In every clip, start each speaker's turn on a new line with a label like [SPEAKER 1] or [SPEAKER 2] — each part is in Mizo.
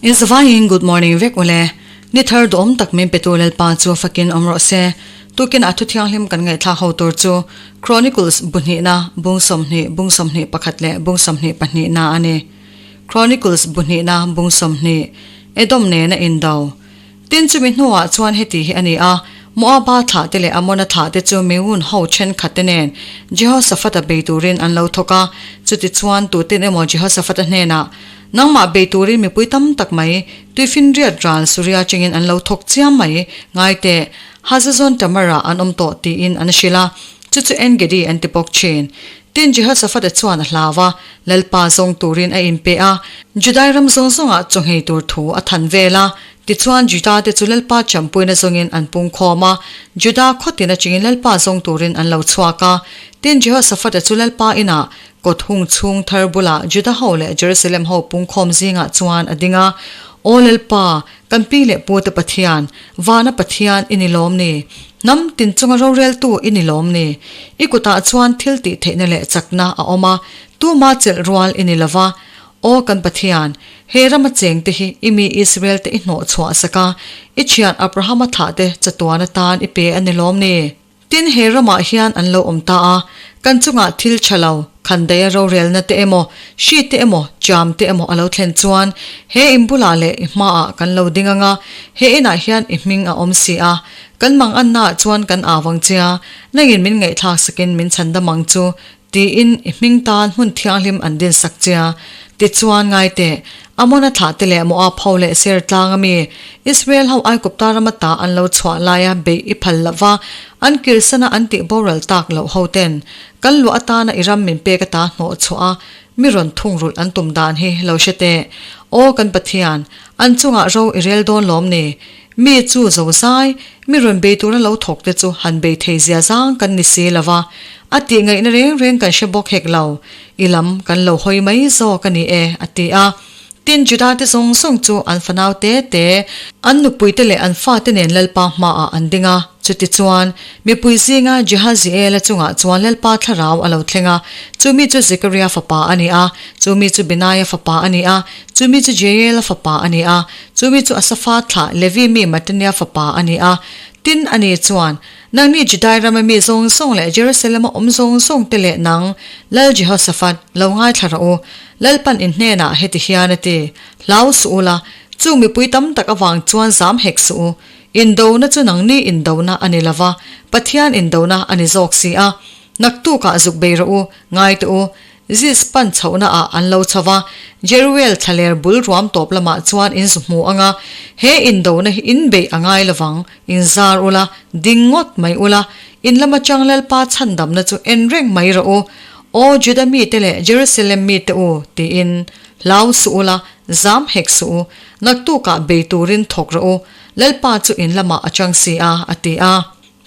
[SPEAKER 1] In zavaiin good morning vek ule. Ni thar duhawm tak min petu Lalpa chu fakin awm rawh se. Tukin a thu thianghlim kan ngaihthlak ho tur chu Chronicles bu hnihna bung 20 bung 21 leh bung 22 na a ni. Chronicles bu hnihna bung 20 Edom nena indo. Tin chumi hnuah chuan heti hi a ni a, Moaba thlahte leh Amona thlahte chu Meun ho thenkhatte nen Jehoshaphat-a bei turin an lo thawk a. Chutichuan tuten emaw Jehoshaphat-a hnenah, Nangmah bei turin mipui tam tak mai, tuifinriat ral Suria chengin an lo thawk chiam mai, ngai teh, Hazazon Tamar-ah an awm tawh, tiin an hrilh a. Chu chu En-gedi an ti bawk thin. Tin Jehoshaphat-a chuan a hlau a, Lalpa zawng turin a inpe a, Judai ram zawng zawngah chaw nghei tur thu a than vel a. Tichuan Juda te chu Lalpa champuina zawngin an pung khawm a, Juda khawtin atangin Lalpa zawng turin an lo chhuak a. Tin Jehoshaphat-a chu Lalpa inah kawt hung chhung thar bulah Juda ho leh Jerusalem ho pung khawm zingah chuan a ding a, Aw Lalpa, kan pi leh pu te Pathian, vana Pathian i ni lawm ni? Hnam tin chunga roreltu i ni lawm ni? I kutah chuan thil tih theihna leh chakna a awm a, tuma chelh rual i ni lo va. Aw kan Pathian, he rama chengte hi i mi Israel te i hnawh chhuah sak a, i thian Abrahama thlah te chatuan atan i pe a ni lawm ni? Tin, he ramah hian an lo awm ta a, kan chungah thil tha lo, khandaia rorelna te emaw, hri te emaw, cham te emaw a lo thlen chuan he in bulah leh i hmaah kan lo ding ang a, he inah hian i hming a awm si a, kan mangannaah chuan kan au ang che a, nangin min ngaihthlak sakin min chhan dam ang chu, Tiin i hming tan hmun thianghlim an din sak che a. Tichuan, ngai teh, Amona thlah te leh Moab ho leh Seir tlang ami Israel ho Aigupta rama ta an lo chhuah laia beih i phal loh va, an kilsana an tih boral tak loh ho ten kan luah atana i ram min pek ata hnawh chhuah a, mi rawn thungrulh an tum dan hi lo hre teh. Aw kan Pathian, an chungah ro i rel dawn lawm ni? Mi chu zozai, mi rawn bei tura lo thawk te chu han bei thei zia zang kan ni si lo va, a tih ngaihna reng reng kan hre bawk hek lo, i lam kan lo hawi mai zawk a ni e, a ti a. Tin, Juda te zawng zawng chu an fanau te te, an nupui te leh an fate nen Lalpa hmaah an ding a. Chutichuan, mipui zinga Jehaziela chungah chuan Lalpa thlarau a lo thleng a, chu mi chu Zekaria fapa a ni a, chu mi chu Benaia fapa a ni a, chu mi chu Jeiela fapa a ni a, chu mi chu Asafa thlah Levi mi Mattania fapa a ni a. Tin, ani chuan, Nangni Judai rama mi zawng zawng leh Jerusalema awm zawng zawngte leh nang, Lal Jehoshaphat, lo ngaithla rawh u. Lalpan in hnenah heti hian a ti, Hlau suh ula, chung mipui tam tak avang chuan zam hek suh u. Indona chu nangni indona a ni lova, Pathian indona a ni zawk si a. Naktukah zuk bei rawh u, ngai teh u. Zis pan chhohna ah an lo chho va, Jeruel thlaler bul ruam tawp lamah chuan in zu hmu ang a, he indona hi in beih a ngai lovang, in zar ula, ding ngawt mai ula, in lama chang Lalpa chhandamna chu en reng mai rawh u. Aw Juda mite leh Jerusalem mite u, tiin hlau suh ula, zam hek suh u, naktukah bei turin thawk rawh u, Lalpa chu in lamah a chang si a, a ti a.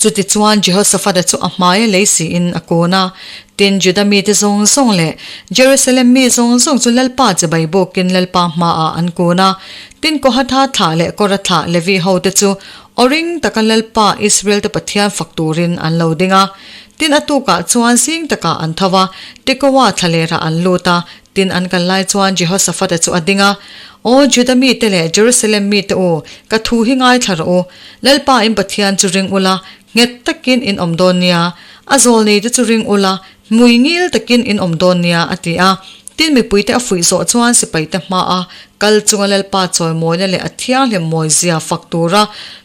[SPEAKER 1] Chutichuan Jehoshaphat-a chu a hmaia lei siin a kun a. Tin, Juda mite zawng zawng leh Jerusalem mi zawng zawng chu Lalpa chibai bawkin Lalpa hmaah an kun a. Tin, Kohatha thlah leh Kora thlah Levi hote chu aw ring taka Lalpa, Israel-te Pathian fak turin an lo ding a. Tin, a tukah chuan zing takah an tho a, Tekoa thlalerah an lut a. Tin, an kal lai chuan Jehoshaphat-a chu a ding a, Aw Juda mite leh Jerusalem mite u, ka thu hi ngaithla rawh u. Lalpa in Pathian chu ring ula, nghet takin in awm dawn nia. A zawlneite chu ring ula, hmui ngil takin in awm dawn nia, a ti a. Tin, mipuite a fuih zawh chuan sipaite hmaa kal chunga Lalpa chawimawina leh a thianghlim mawizia fak tura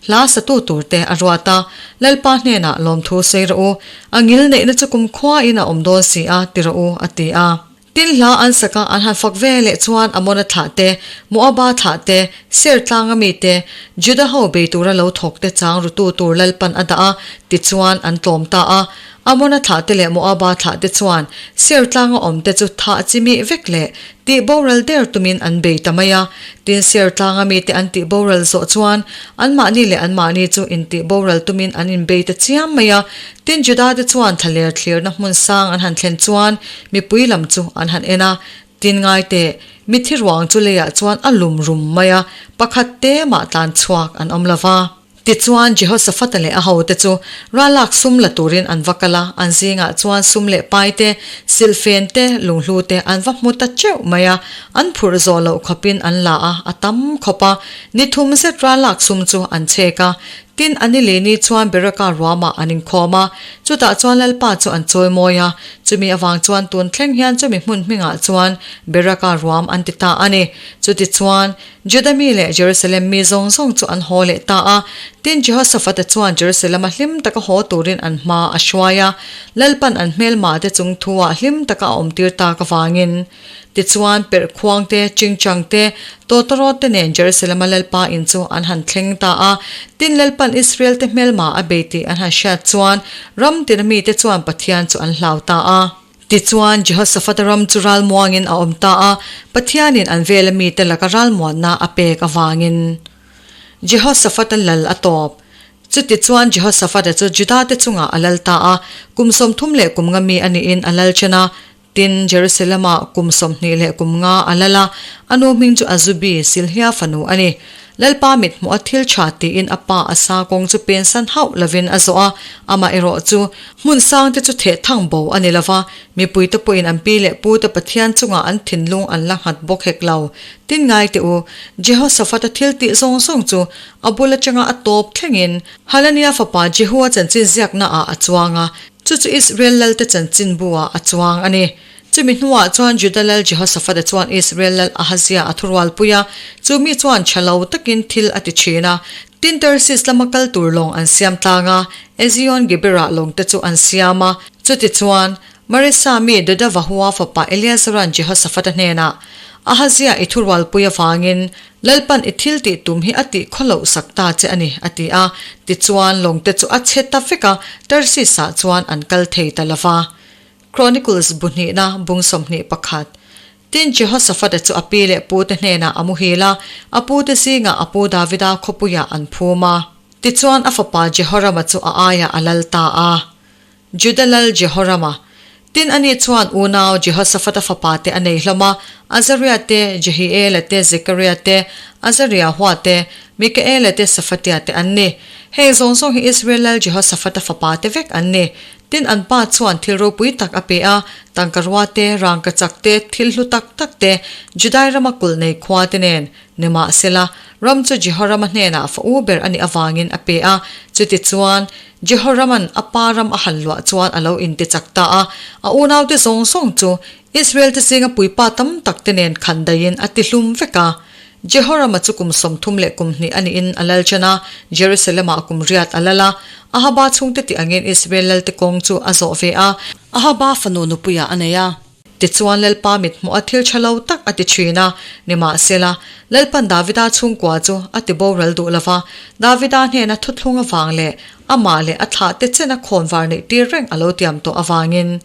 [SPEAKER 1] hla satu turte a ruat a. Lalpa hnenah lawmthu sawi rawh u, a ngil neihna chu kumkhuain a awm dawn si a, ti rawh u, a ti a. Tin hla an sak a, an han fak ve leh chuan Amona thlah te, Moaba thlah te, Seir tlanga mi te, Juda ho bei tura lo thawk te chang rutu tur Lalpan a dah a, tichuan an tlawm ta a. Amona thlah te leh Moaba thlah te chuan Seir tlanga awm te chu thah chi mih vek leh tih boral der tumin an bei ta mai a. Tin Seir tlanga mi te an tih boral zawh chuan anmahni leh anmahni chu intih boral tumin an inbei ta chiam mai a. Tin Juda te chuan thlaler thlirna hmun sang an han thlen chuan mipui lam chu an han en a, tin ngai teh, mithi ruang chu leiah chuan a lum rum mai a, pakhat te mah tlan chhuak an awm lo va. Tichuan, Jehosaphata leh a hote chu ralak sum la turin an va kal a, an zingah chuan sum leh pai te, silhfen te, lunghlu te an va hmu ta teuh mai a, an phurh zawh loh khawpin an la a, a tam khawp a. Ni thum zet ralak sum chu an chek a. Tin, a ni leh ni chuan Beraka ruamah an inkhawm a, chutah chuan Lalpa chu an chawi mawi a, chumi avang chuan tun thleng hian chumi hmun hmingah chuan Beraka ruam an ti ta a ni. Chutichuan, Juda mi leh Jerusalem mi zawng zawng chu an haw leh ta a. Tin, Jehoshaphat-a chuan Jerusalem-a hlim taka haw turin an hma a hruai a. Lalpan an hmelmahte chung thu-ah hlim taka a awmtir tak avangin. Tichuan, perh khuang te, chingchang te, tawtawrawt te nen Jerusalem-a Lalpa in chu an han thleng ta a. Tin, Lalpan Israel-te hmelma a bei tih an han hriat chuan ram tina mite chuan Pathian chu an hlau ta a. Tichuan, Jehoshaphat-a ram chu ralmuangin a awm ta a, Pathianin an vela mite laka ralmuanna a pek avangin. Jehoshaphat-a lal a tawp. Chutichuan, Jehoshaphat-a chu Juda-te chungah a lal ta a, kum 30 leh kum nga mi a niin a lal chen a. Tin, Jerusalem-ah kum 20 leh kum nga a lal a, a nu hming chu Azubi, Silhia fanu a ni. Lalpa mit hmuh a thil tha tiin a pa a sa kawng chu pensan hauh lovin a zawh a, amah erawh chu hmun sangte chu theh thang bo a ni lova, mipuite pawhin an pi leh pute Pathian chungah an thinlung an la nghat bawk hek lo. Tin ngai teh u, Jehoshaphat-a thil tih zawng zawng chu a bul atanga a tawp thlengin Hanania fapa Jehua chanchin ziaknaah a chuang a, chu chu Israel lalte chanchin buah a chuang a ni. Chumi hnuah chuan Juda lal Jehoshaphat-a chuan Israel lal Ahazia a thurualpui a, chu mi chuan tha lo takin thil a ti thin a. Tin, Tarsis lama kal tur lawng an siam tlang a, Ezion-Geber-ah lawngte chu an siam a. Chutichuan, Maresa mi Dodavahua fapa Eleazara'n Jehoshaphat-a hnenah, Ahazia i thurualpui avangin Lalpan i thil tih tum hi a tih khaw loh sak ta che a ni, a ti a. Tichuan, lawngte chu a chhe ta vek a, Tarsis-ah chuan an kal thei ta lo va. Chronicles bu hnihna bung 21. Tin, Jehoshaphat-a chu a pi leh pute hnenah a muhil a, a pute zingah a pu Davida khawpuiah an phum a. Tichuan a fapa Jehorama chu a aiah a lal ta a. Juda lal Jehorama. Tin, ani chuan unau Jehoshaphat-a fapate a nei hlawm a, Azaria te, Jehiela te, Zekaria te, Azariahua te, Mikaela te, Safatia te an ni. Heng zawng zawng hi Israel lal Jehoshaphat-a fapate vek an ni. Tin, an pa chuan thil ropui tak a pe a, tangka rua te, rangka chak te, thil hlu tak tak te, Judai rama kulh nei khua te nen. Nimahsela, ram chu Jehorama hnenah fa u ber a nih avangin a pe a. Chutichuan, Jehoraman a pa ram a han luah chuan a lo intichak ta a, a unaute zawng zawng chu Israel-te zinga puipa tam tak te nen khan daihin a tihlum vek a. Jehorama chu kum 30 leh kum hnih a niin a lal ṭan a, Jerusalem-ah kum riat a lal a. Ahaba chhungte tih angin Israel lalte kawng chu a zawh ve a. Ahaba fanu nupuiah a nei a. Tichuan Lalpa mithmuh a thil ṭha lo tak a ti ṭhin a, nimahsela, Lalpan Davida chhungkua chu a ti boral duh lo va, Davida hnena thuthlung avang leh amah leh a thlahte chena khawnvar neih tir reng a lo tiam tawh avangin.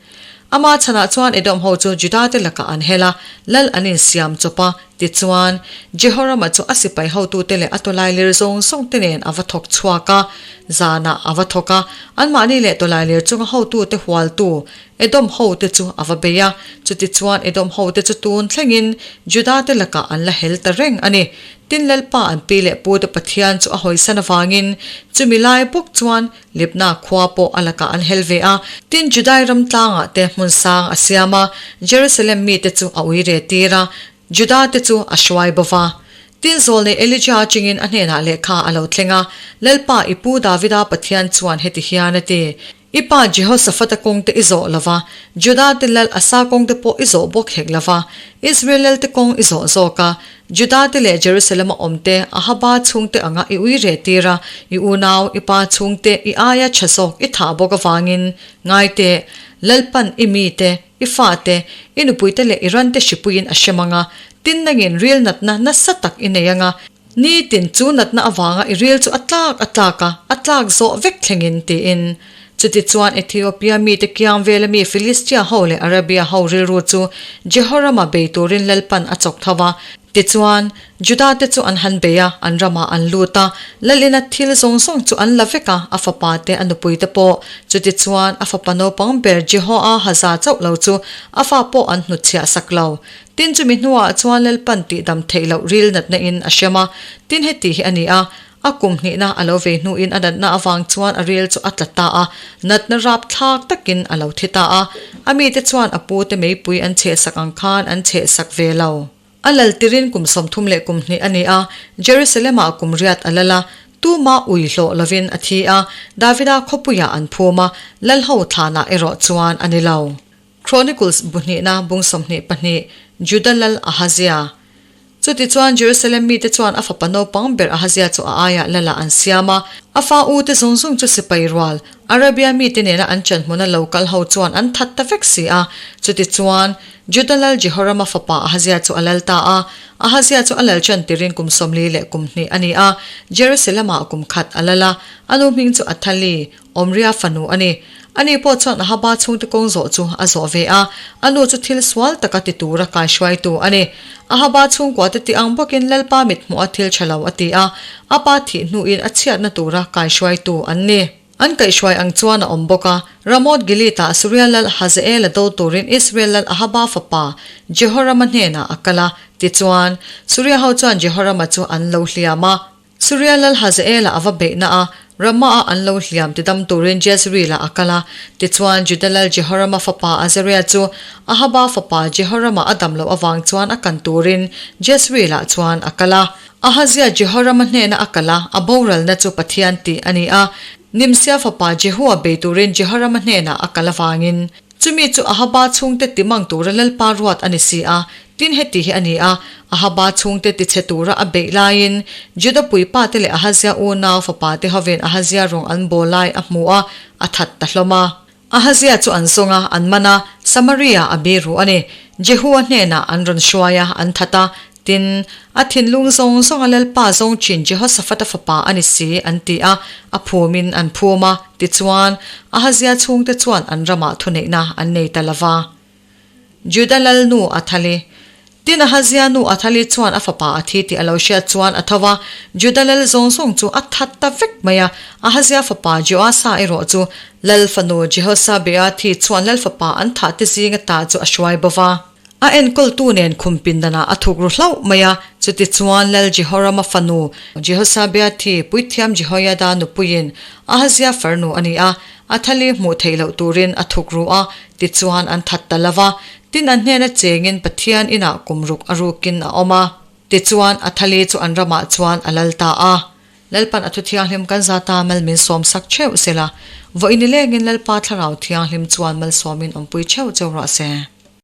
[SPEAKER 1] Ama chhanah chuan Edom ho chu Juda te lakah an hel a, lal an insiam chawp a, tichuan, Jehorama chu a sipai hotute leh a tawlailir zawng zawng te nen a va thawk chhuak a, zanah a va thawk a, anmahni leh tawlailir chunga hotute hualtu Edom hote chu a va bei a, chutichuan Edom hote chu tun thlengin Juda te lakah an la hel ta reng a ni. Tin, Lalpa an pi leh pute Pathian chu a hawisan avangin chumi lai bawk chuan Libna khua pawh a lakah an hel ve a, tin Judai ram tlangah te hmun sang a siam a, Jerusalem mite chu a ui re tir a, Juda te chu a hruai bo va. Tin zawlnei Elijah atangin a hnenah lehkha a lo thleng a, Lalpa i pu Davida Pathian chuan heti hian a ti, I pa Jehoshaphat-a kawngte i zawh lo va, Juda te lal Asa kawngte pawh i zawh bawk hek lo va, Israel lalte kawng i zawh zawk a, Juda te leh Jerusalem-a awmte Ahaba chhungte anga i ui reh tir a, i unau, i pa chhungte, i aia tha zawk i thah bawk avangin, ngai teh, Lalpan i mite, i fate, i nupuite leh i rante hripuiin a hrem ang a, tin nangin ril natna nasa tak i nei ang a, nitin chu natna avanga i ril chu a tlak a tlak a, a tlak zawh vek thlengin, tiin. Chutichuan Ethiopia mite kiang vela mi Filistia ho leh Arabia ho rilru chu Jehorama bei turin Lalpan a chawk tho a. Tichuan, Juda te chu an han bei a, an ramah an lut a, Lalina thil zawng zawng chu an la vek a, a fapa te, a nupui te pawh. Chutichuan, a fapa naupang ber Jehoahaza chauh lo chu a fa pawh an hnutchhiah sak lo. Tin, chumi hnuah chuan Lalpan tihdam theih loh ril natna in a hrem a, tin heti hi a ni a. A kum hnihna a lo vei hnuin a natna avang chuan a ril chu a tla ta a, natna rapthlak takin a lo thi ta a. A mite chuan a pute meipui an chhehsak ang khan an chhehsak ve lo. A lal tirin kum 30 leh kum hnih a ni a, Jerusalem-ah kum riat a lal a, tuma ui hlawh lovin a thi a, Davida khawpuiah an phum a, Lalho thlanah erawh chuan a ni lo. Chronicles bu hnihna bung 22, Juda lal Ahazia. Chutichuan Jerusalem mite chuan a fapa naupang ber Ahazia chu a aiah lalah an siam a. A fa ute zawng zawng chu sipai rual, Arabia mite nena an chan hmuna lo kal ho chuan an that ta vek si a. Chutichuan, Juda lal Jehorama fapa Ahazia chu a lal ta a. Ahazia chu a lal chan tirin kum 40 leh kum hnih a ni a, Jerusalem-ah kum khat a lal a. A nu hming chu Athali, Omria fanu a ni. Ani pawh chuan Ahaba chhungte kawng zawh chu a zawh ve a, a nu chu thil sual taka ti tura kaihruaitu a ni. Ahaba chhungkuate ti ang bawkin Lalpa mit hmuh a thil tha lo a ti a, a pa thih hnuin a chhiatna tura kaihruaitu an ni. An kaihhruai ang chuan a awm bawk a, Ramoth Gilead-ah Suria lal Hazael-a do turin Israel lal Ahaba fapa Jehorama hnenah a kal a, tichuan, Suria ho chuan Jehorama chu an lo hliam a. Suria lal Hazael-a a va beihna a, Ramah-a an lo hliam tidam turin Jezreel-ah a kal a. Tichuan, Juda lal Jehorama fapa Azaria chu Ahaba fapa Jehorama a dam loh avang chuan a kan turin Jezreel-ah chuan a kal a. Ahazia Jehorama hnena a kal a, a boralna chu Pathian tih a ni a. Nimsia fapa Jehua bei turin Jehorama hnenah a kal avangin, Chumi chu Ahaba chhungte timang tura Lalpa ruat a ni si a, tin heti hi a ni a, Ahaba chhungte tichhe tura a beih laiin Juda puipate leh Ahazia unau fapate hovin Ahazia rawng an bawl lai a hmu a, a that ta hlawm a. Ahazia chu an zawng a, an man a, Samaria a biru a ni. Jehua hnenah an rawn hruai a, an that a, Tin, a thinlung zawng zawnga Lalpa zawng thin Jehoshaphat-a fapa a ni si, an ti a, a phumin an phum a. Tichuan, Ahazia chhungte chuan an ramah thuneihna an nei ta lo va. Juda lal nu Athali Tin, Ahazia nu Athali chuan a fapa a thi tih a lo hriat chuan a tho a, Juda lal zawng zawng chu a that ta vek mai a. Ahazia fapa Joasa erawh chu lal fanu Jehosabeathi chuan lal fapa an thahte zinga ta chu a hruai bo va. A enkawltu nen khum pindanah a thuk ru hlauh mai a, chutichuan Lal Jehorama fanu Jehosabeathi puithiam Jehoiada nupuiin Ahazia farnu a ni a, Athali hmuh theih loh turin a thuk ru a, tichuan an that ta lo va. Tin an hnena chengin Pathian inah kum ruk a rukin a awm a. Tichuan Athali chu an ramah chuan a lal ta a. Lalpan a thu thianghlim kan zata mal min sawm sak theuh sela, vawiin nilengin Lalpa Thlarau Thianghlim chuan malsawmin awmpui theuh cheu rawh se.